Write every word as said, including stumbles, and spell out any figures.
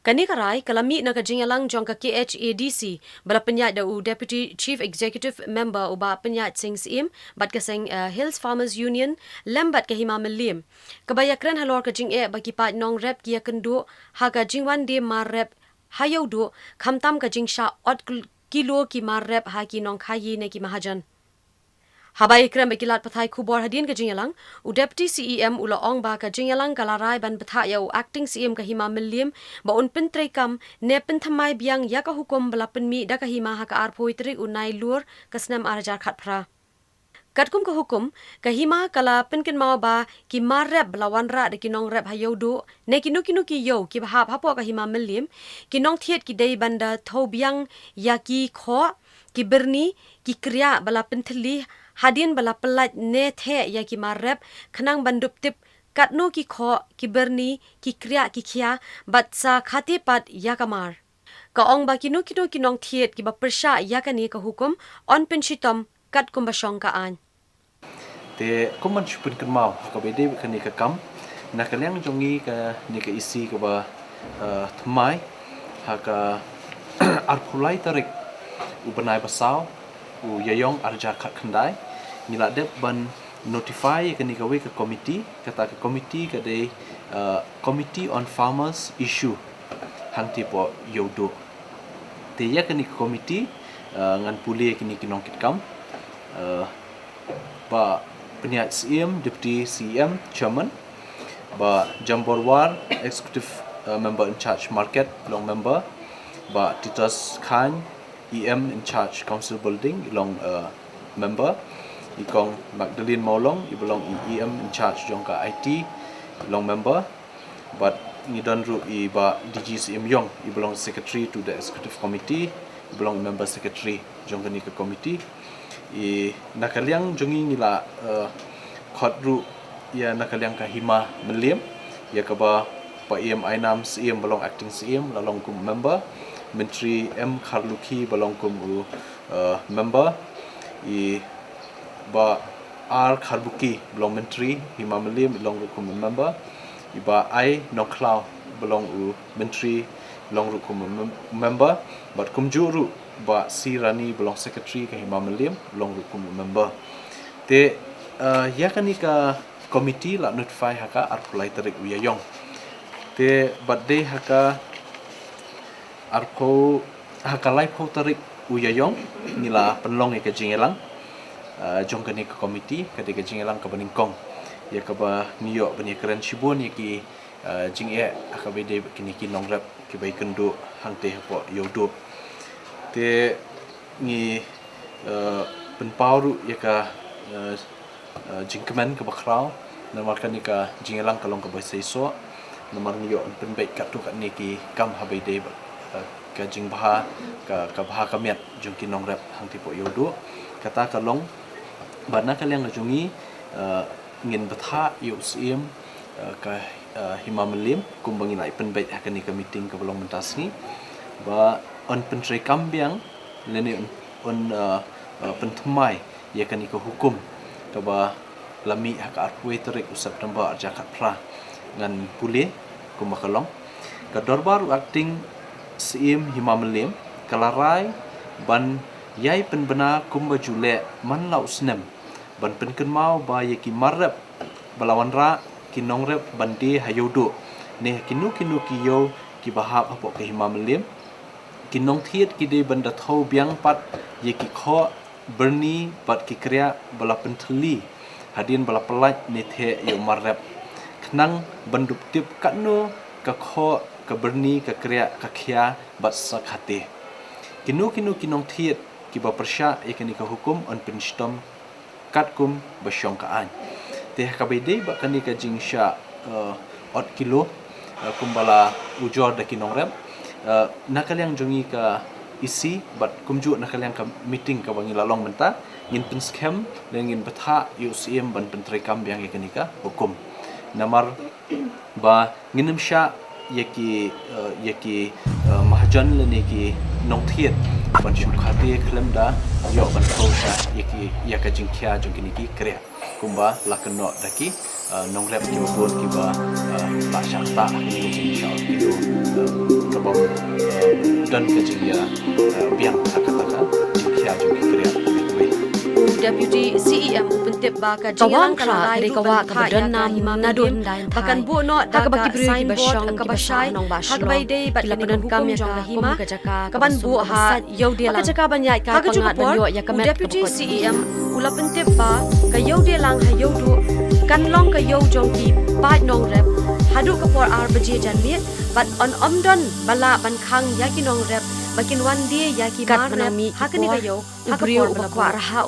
Kane ka rai ka la mih na ka jingïalang jong ka K H A D C ba la pynïaid da u Deputy Chief Executive Member u Bah Pynïaid Sing Syiem bad ka seng, eh, Hills Farmers Union lem bad ka Hima Mylliem, kaba ïakren halor ka jingeh ba ki paid nongrep ki ïakynduh ha ka jingwan die mar rep ha Ïewduh, khamtam ka jingshah ot kil-, kilo ki mar rep ha ki nongkhaïi ne ki mahajan. Haba ïakren bad ki lad pathai khubor hadien ka jingïalang, u Deputy C E M u la ong ba ka jingïalang ka la rai ban bthah ïa u Acting C E M ka Hima Mylliem ba un pyntreikam ne pynthymmai biang ïa ka hukum ba la pynmih da ka Hima ha ka arphew tarik u Nailur ka snem ar hajar khatphra. Katkum ka hukum, ka Hima ka la pynkynmaw ba ki mar rep ba la wanrah da ki nongrep ha Ïewduh ne kino kino ki ïew kiba hap hapoh ka Hima Mylliem, ki nongthied ki dei ban da thew biang ïa ki khoh, ki byrni, ki kriah ba la pynthylli hadien ba la pyllait ne theh ïa ki mar rep, khnang ban dup tip katno ki khoh, ki byrni, ki kriah, ki khia bad sa khate pat ïa ka mar. Ka ong ba kino kino ki nongthied kiba pyrshah ïa kane ka hukum yn pynshitom katkum ba shong ka aiñ. Te kum ban shu pynkynmaw ha kaba ïadei bad kane ka kam, na ka liang jong ngi kane ka E C kaba, eh, thymmai ha ka arphew lai tarik u bnai ba saw u Ïaïong ar hajar khatkhyndai, ngi la dep ban notify ïa kane kawei ka committee, kata ka committee ka dei, eh, Committee on Farmers Issue hangtei hapoh Ïewduh. Te ïa kane ka committee, eh, ngan pule ïa kine ki nongkitkam, eh, Bah Pynïaid Syiem, Deputy C E M, Chairman, Bah Jambor War, Executive, eh, Member in Charge Market, long member, Bah Titus Chyne, E M in Charge Council Building, i long, eh, member, i Kong Magdalene Mawlong, iba long i E M in Charge jong ka I T, i long member, bad ngi don ruh i Bah D G Syiem Ïong, iba long Secretary to the Executive Committee, iba long member secretary jong kane ka committee. I na ka liang jong ngi ngi la, eh, khot ruh ïa na ka liang ka Hima Mylliem, ïa kaba Bah E M Ainam Syiem ba long acting C E M la long kum member, Myntri M Kharlukhi ba long kum u, eh, member, i Bah R Kharbuki ba long Myntri Hima Mylliem i long ruh kum u member, i Bah I Nongkhlaw ba long u Myntri i long ruh kum u mem-, member, bad kumjuh ruh Bah C Rani ba long secretary ka Hima Mylliem i long ruh kum u member. Te, eh, ïa kane ka committee la notify ha ka arphew lai tarik u Ïaïong. Te bad dei ha ka arphew, ha ka laiphew tarik u Ïaïong ngi la pynlong ïa ka jingïalang, eh, jong kane ka committee, ka dei ka jingïalang kaba nyngkong, ïa kaba ngi ïoh ban ïakren shibun ïa ki, eh, jingeh ha kaba ïadei bad kine ki nongrep kiba ïakynduh hangtei hapoh Ïewduh. Te ngi, eh, pynpaw ruh ïa ka, eh, eh, jingkmen kaba khraw, namar kane ka jingïalang ka long kaba seisoh, namar ngi ïoh pynbeit katto katne ki kam haba ïadei bad, eh, ka jingbha, ka, ka bha ka miat jong ki nongrep hangtei hapoh Ïewduh. Kata ka long ba na ka liang ka jong ngi, eh, ngin bthah ïa u Syiem, eh, ka, eh, Hima Mylliem, kumba ngi la ïa pynbeit ha kane ka meeting kaba long mynta sngi, ba yn pyntreikam biang lane yn, yn, eh, eh, pynthymmai ïa kane ka hukum kaba la mih ha ka arphew tarik u September ar hajar khatphra. Ngan pule kumba ka long. Ka dorbar u acting Syiem Hima Mylliem ka la rai ban ïai pynbna kumba ju leh man la u snem, ban pynkynmaw ba ïa ki mar rep ba la wanrah ki nongrep ban die ha Ïewduh ne ha kino kino ki ïew kiba hap hapoh ka Hima Mylliem, ki nongthied ki dei ban da thew biang pat ïa ki khoh, byrni bad ki kriah ba la pynthylli hadien ba la pyllait ne theh ïa u mar rep, khnang ban dup tip katno ka khoh, ka byrni, ka kriah, ka khia bad sa khate. Kino kino ki nongthied kiba pyrshah ïa kane ka hukum yn pynshitom katkum ba shong ka aiñ. Te ha kaba ïadei bad kane ka jingshah, eh, ot kilo, eh, kumba la ujor da ki nongrep, eh, na ka liang jong ngi ka E C bad kumjuh na ka liang ka meeting kaba ngi la long mynta, ngin pynskhem lane ngin bthah ïa u Syiem ban pyntreikam biang ïa kane ka hukum. Namar ba ngin ym shah ïa ki, eh, ïa ki, eh, mahajon lane ki nongthied ban shu khate khlem da ïoh ban thew sha ïa ki, ïa ka jingkhia jong kine ki kriah kumba la kynnoh da ki, eh, nongrep kiba bun kiba, eh, la shah ktah ha kine ki jingshah ot kilo, eh, ka jingïa, eh, biang ha kata ka jingkhia jong ki kriat kiwei. U Deputy C E M u pyntip ba ka jingïalang ka la rai ruh ban phai ïa ka hima mynsiem ba kan buh noh da ka signboard kaba shai ha kaba ïadei bad kane ka hukum jong ka hima kaban buh ha Ïewdialang. Ha ka jaka ban ïaid ka jaka ban ïoh ïa ka met kaba kut. Deputy C E M u la pyntip ba ka Ïewdialang ha Ïewduh kan long ka ïew jong ki paid nongrep haduh ka por ar baje janmiet bad yn ym don ba lah ban khang ïa ki nongrep ba kin wan die ïa ki mar rep ha kane ka ïew ha ka por ba la buh.